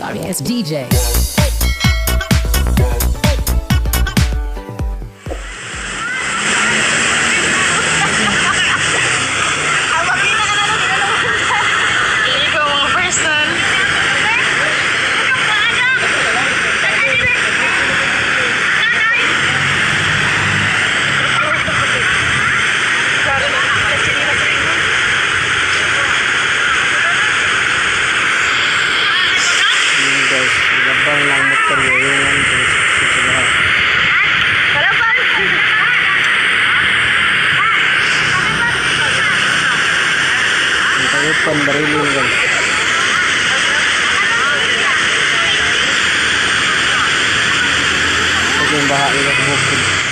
Sorry ass DJ. Ikaw mga person. Yun guys, labang lang motor yung guys sa lahat. Ang tayupan barilin guys. Ito yung baha nila sa bukid.